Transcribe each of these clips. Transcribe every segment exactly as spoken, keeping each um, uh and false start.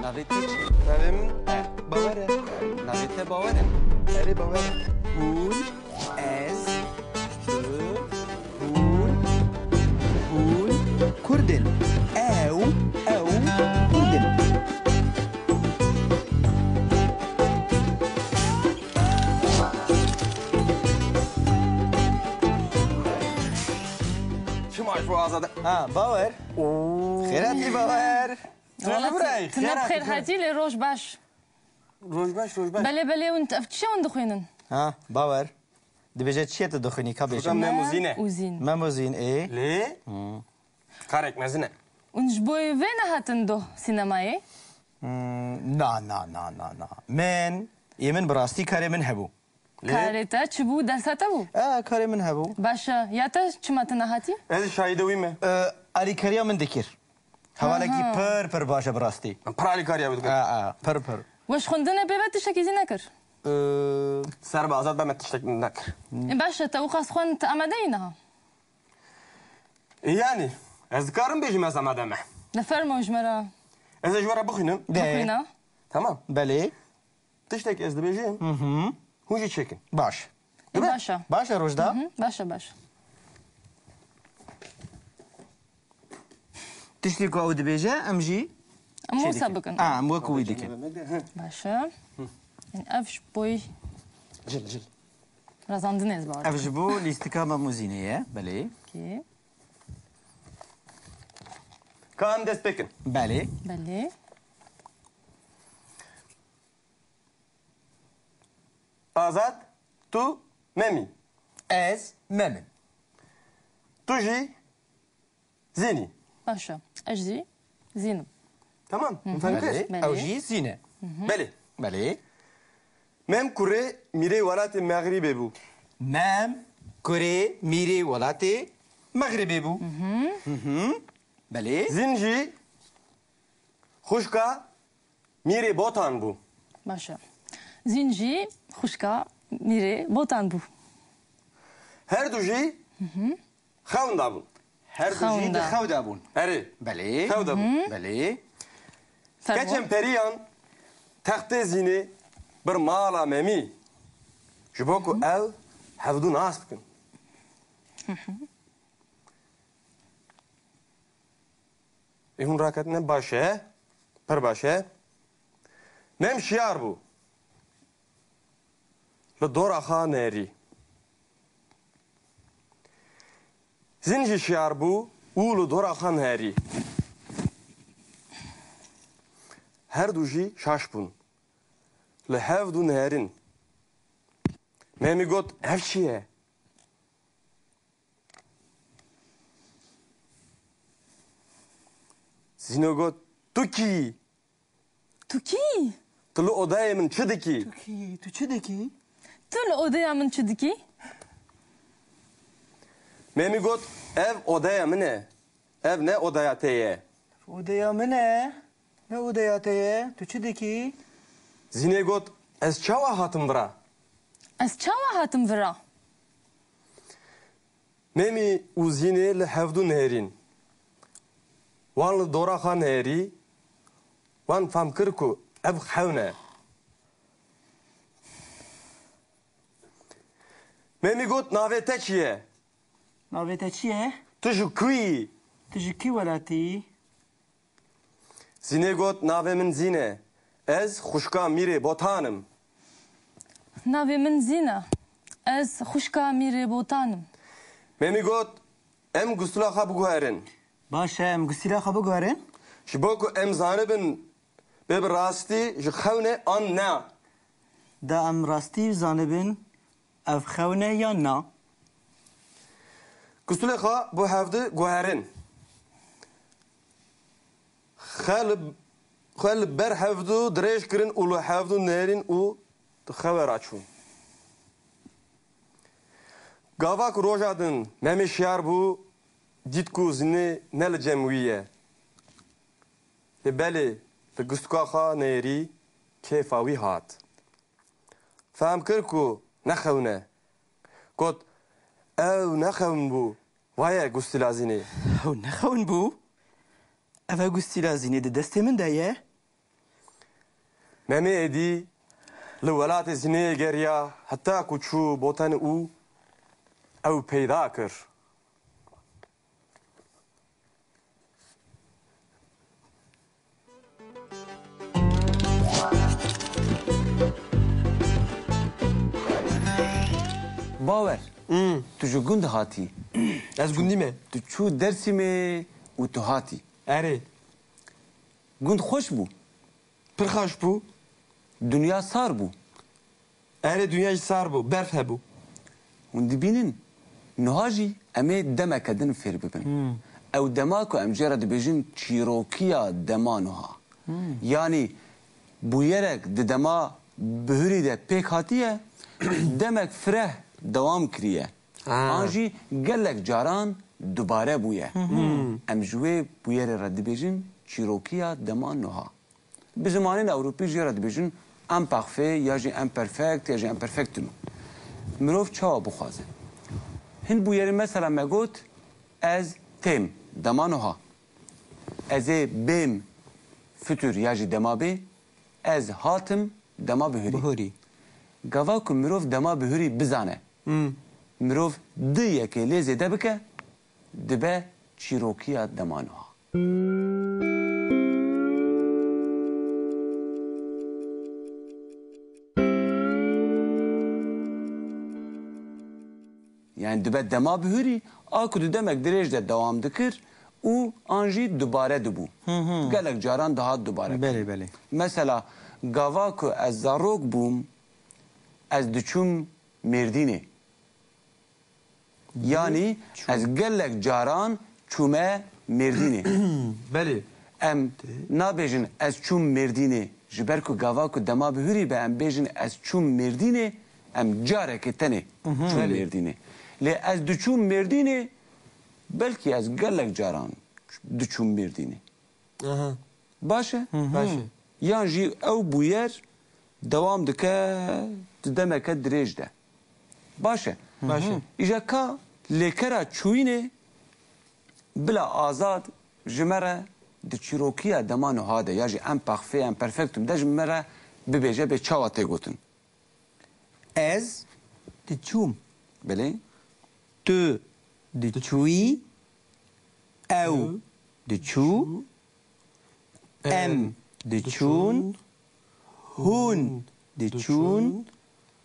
Navê te çi? Navê min Bawer e. Navê te Bawer e? Erê, Bawer e. Hûn, ez, tu, hûn, hûn Kurd in. Ew, ew Kurd in. Çima ji bo Azad? Ha, Bawer. Oo. Xêr hatî, Bawer. Tu Wala birayê, tu ne xêr bi xêr hatî. Hatî, lê roj baş. Roj baş, roj baş. Belê, belê, hûn ev çi hûn dixwînin? Ha, Bawer. Dibêje çi ye tu dixwînî, ka bêje. Furkan, Mem û Zîn e. Mem û Zîn. Mem û Zîn, ê. Lê? Hmm. Karek mezin e. Hûn ji bo vê nehatin doh sînemayê? Hmm, na, na, na, na, na. Min, ê min bi rastî karê min hebû. Lê? Karê te çi bû? Dersa te bû? E, karê min hebû. Baş e. Ya te çima tu nehatî? Ez şahidê wî me. E, alîkariya min dikir. Hevalekî Aha. pir, pir baş e bi rastî. Pir alîkariya wî dikir. E, e, pir, pir. We ji xwendinê pê ve tiştekî zî nekir? E, Ser bi Azad be me tiştek nekir. E, baş e, te wixas xwend, tu amade yî niha? E, yanî, ez dikarim bêjim ez amade me. De fermo ji me re. Ez ê ji we re bixwînim. De. Bixwîne. Tamam. Belê. Tiştek ez dibêjim, Hı hı. hûn jî çêkin. Baş. Dibe? Baş e. Baş e, Rojda? Hı hı, baş e, baş. Tiştê ku ew dibêje, em jî Em şey wisa dikin. bikin. A, em wekî wî dikin. Baş e. Yanî ev ji bo Cil, cil. razandinê ez bawer Ev dikim. ji bo lîstika Mem û Zînê ye, belê. Okey. Ka em dest pê kin. Belê. Belê. Azad, tu Mem î. Ez Mem im. Tu jî Zîn î. Baş e. Ez jî Zîn im. Tamam, hûn fehm kir? Belê. Belê. Ew jî Zîn e. Belê. Belê. Mem kurê mîrê welatê Mexrîbê bû. Mem kurê mîrê welatê Mexrîbê bû. Hı hı. Belê. Zîn jî xwişka Mîrê Botan bû. Baş e. Zîn jî xwişka Mîrê Botan bû. Her du jî xewn da bûn. Her du jî Xewn di da. xew de bûn. Erê. Belê. Xew de bûn. Belê. Fermo. Keçên periyan textê Zînê bir mala Mem î. Ji bo ku ew hevdu nas bikin. Ê hûn raketine baş e, pir baş e. Mem şiyar bû. Li dora xwe nêrî. Zîn jî şiyar bû û li dora xwe nêrî. Her du jî şaş bûn. Li hev du nêrin. Memî got, ev çi ye? Zîno got, tu kî yî? Tu kî yî? Tu li odeyê min çi dikî? Tu kî yî? Tu çi dikî? Tu li odeya min çi dikî? Memî got, ev odeya min e. Ev ne odeya te ye. Odeya min e. Ne odeya te ye. Tu çi dikî? Zînê got, ez çawa hatim vira? Ez çawa hatim vira? Memî û Zînê li hevdu nêrîn. Wan li dora xwe nêrî, wan fehm kir ku ev xewn e. Memî got, navê te çi ye? Navê te çi ye? Tu ji ku yî? Tu ji kî welatî yî? Zînê got, navê min Zîn e. Ez xwişka Mîrê Botan im. Navê min Zîn e. Ez xwişka Mîrê Botan im. Memî got, em gustila xwe biguherin. Baş e, em gustila xwe biguherin. Ji bo ku em zanibin bê bi rastî ji xewn e an na. Da em rastî zanibin ev xewn e yan na. Gustulê xwe bo hevdu guherin. Xe li, xwe li ber hevdu dirêj kirin û li hevdu nêrîn û di xewe re çûn. Gava ku roja din Memê şiyar bû, dît ku Zînê ne li cem wî ye. Lê belê li gustka xwe nêrî kêfa wî hat. Fehm kir ku ne xewn e. Got, ew ne xewn bû, va ye gustila Zînê. Ew ne xewn bû? Ev e gustila Zînê di destê min de ye. Nemê êdî li welatê Sineyê geriya heta ku çû Boten û ew peyda kir. Bawer, Hmm. tu ji gund hatî. Ez gundî me. Tu çû Dersîmê û tu hatî. Erê. Gund xweş bû. Pir xweş bû. Dinya sar bû. Erê, dinya jî sar bû. Berf hebû. Hûn dibînin, niha jî em ê demeke din fêr bibin. Hmm. Ew dema ku em jê re dibêjin çîrokiya dema niha. Hmm. Yanî bûyerek di dema bihurî de pêk hatiye, demek fireh dewam kiriye. Ha. An jî gelek caran dubare bûye. Hmm. Em ji wê bûyerê re dibêjin çîrokiya dema niha. Bi zimanên ewropî jê re dibêjin imparfait ya jî imperfekt ya jî imperfektum. Mirov çawa bixwaze? Hin bûyerê mesela me got, ez têm, dema niha. Ez ê bêm, futur ya jî dema bê. Ez hatim, dema bihurî. Bihurî. Gava ku mirov dema bihurî bizane, Hmm. mirov du yekê lê zêde bike, dibe çîrokiya dema niha. Yani dibe dema bihurî, a ku di demek dirêj de dewam dikir û an jî dubare dibû. Hı hı. Gelek caran dihat dubare. Belê, belê. Mesela, gava ku ez zarok bûm, ez diçûm Mêrdînê. Yanî çû- ez gelek caran çûme Mêrdînê. Belê. Em nabêjin ez çûm Mêrdînê, ji ber ku gava ku dema bihurî be em bêjin ez çûm Mêrdînê, em carekê tenê Mhm. çûm Belê. Mêrdînê. Lê ez diçûm Mêrdînê, belkî ez gelek caran diçûm Mêrdînê. Aha. Baş e? Hı hı. Baş e. Yan jî ew bûyer dewam dike di demeke dirêj de. Baş e. Baş e. Îja ka lêkera çûyînê bila Azad ji me re di çîrokiya dema niha de ya jî imparfait, imperfektum de ji me re bibêje bê çawa tê gotin. Ez diçûm. Belê. Tu diçûyî. Ew diçû. Em diçûn. Hûn diçûn.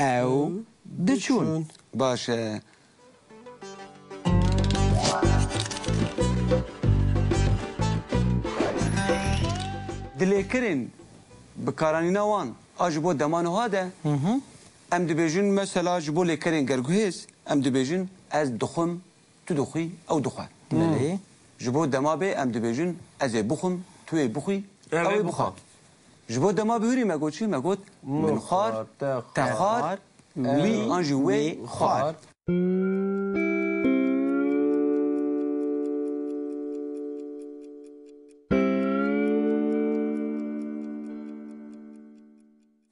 Ew diçûn. Baş e. Di lêkerên bikaranîna wan a ji bo dema niha de, Hı hı. em dibêjin, mesela ji bo lêkerên gerguhêz, em dibêjin, ez dixwim, tu dixwî, ew dixwe. Belê. Ji bo dema bê em dibêjin, ez ê bixwim, tu ê bixwî, Ew ew ê ê bixwe. bixwe. Ji bo dema bihurî me got çi? Me got, Min min xwar, xwar, te te xwar, xwar, wî ew an jî wê wê xwar. xwar.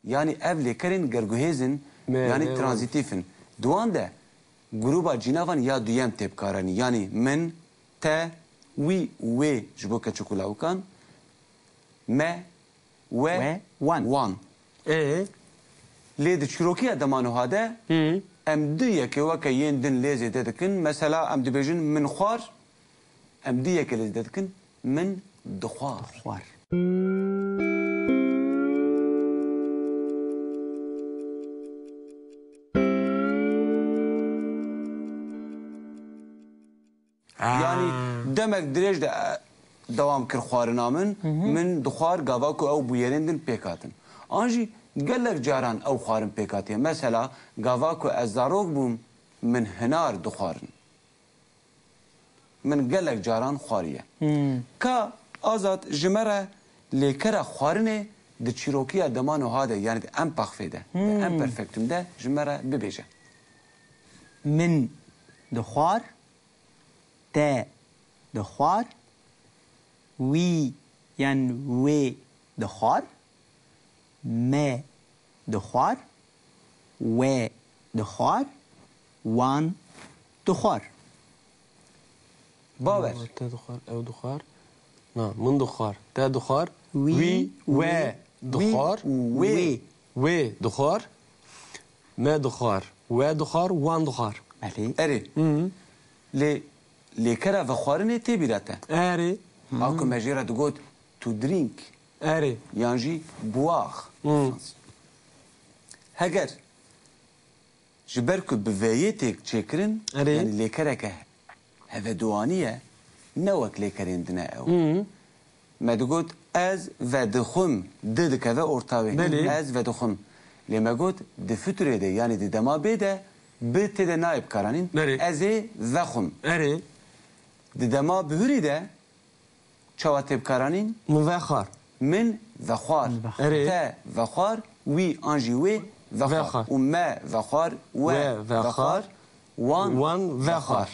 Yanî ev lêkerên gerguhêz in, Me, yanî me, tranzîtîf in. Di wan de grûba cînavan ya duyem tê bikaranî. Yanî min, te, wî, wê ji bo keçik û lawikan, me, we, We, wan. wan. Ê? Lê di çîrokiya dema niha de Hı. em du yekê weke yên din lê zêde dikin. Mesela em dibêjin min xwar, em du yekê lê zêde dikin. Min dixwar. Xwar. Aa. Yanî demek dirêj de, e, dewam kir xwarina min. Hı hı. Min dixwar gava ku ew bûyerên din pêk hatin. An jî gelek caran ew xwarin pêk hatiye. Mesela, gava ku ez zarok bûm, min hinar dixwarin. Min gelek caran xwariye. Hmm. Ka Azad ji me re lêkera xwarinê di çîrokiya dema niha de, yanî di imparfait de, di Hmm. imperfektum de ji me re bibêje. Min dixwar, te dixwar, wî yan wê dixwar, me dixwar, we dixwar, wan dixwar. Bawer. Te dixwar, ew dixwar. Na, min dixwar, te dixwar, Wî, wî, we. we. Dixwar. Wî û wê. Wê dixwar. Me dixwar. We dixwar. Wan dixwar. Belê. Erê. Hı. Lê lêkera vexwarinê tê bîra te. Erê. A ku me jê re digot to drink. Erê. Yan jî boire. Hı. Heger ji ber ku bi veyê tê çêkirin, Erê. Yanî lêkereke hevedoanî ye, ne wek lêkerên din e ew. Hı. Me digot, ez vedixwim, di dikeve orta wê. Belê. Ez vedixwim. Lê me got, di fiturê de, yanî di dema bê de, bi tê de nayê bikaranîn. Belê. Ez ê vexwim. Erê. Di dema bihurî de, çawa tê bikaranîn? Min vexwar. Min vexwar. Min vexwar. Erê. Te vexwar, wî an jî wê vexwar. Vexwar. Û me vexwar, we vexwar, wan vexwar. Wan vexwar.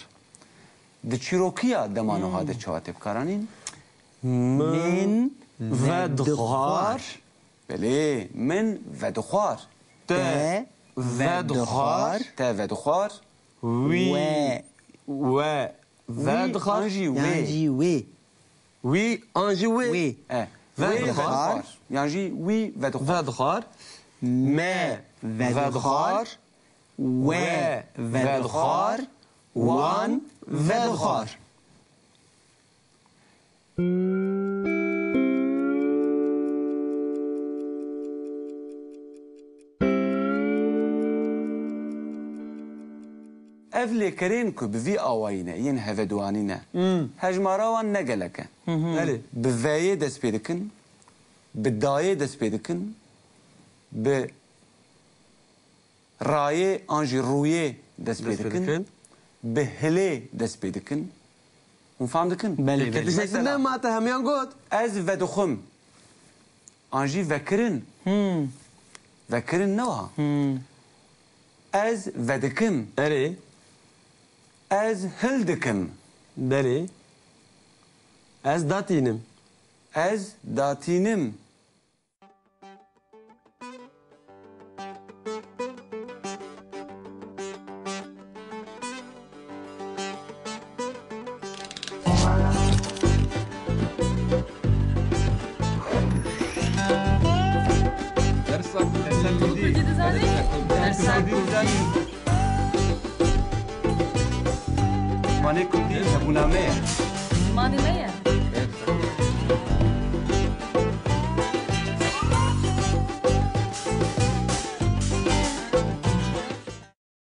Di çîrokiya dema niha de çawa tê bikaranîn? Min vedixwar. Belê, min vedixwar. Te vedixwar. Te vedixwar. Wî we vedixwar. Wî an jî wê. Yan jî wê. Wî an jî wê. Wê. E, wê vedixwar. Yan jî wî vedixwar. Vedixwar. Me vedixwar. We vedixwar. Wan vedixwar. Ev lêkerên ku bi vî awayî ne, yên heveduanî ne, Hmm. hejmara wan ne gelek e. Hı hı. Belê. Bi veyê dest pê dikin, bi dayê dest pê dikin, bi rayê an jî rûyê dest pê Dest pê dikin, dikin. Bi hilê dest pê dikin. Hûn fam dikin? Belê, belê. Mesela, ne ma te hemiyan got? Ez vedixwim. An jî vekirin. Hmm. Vekirin ne wiha? Hmm. Ez vedikim. Erê. Ez hildikim. Belê. Ez datînim. Ez datînim. Dersa, dersa Kurdî. Kurdî dizanî? Dersa Kurdî. Zimanê Kurdî hebûna me ye. Zimanê me ye.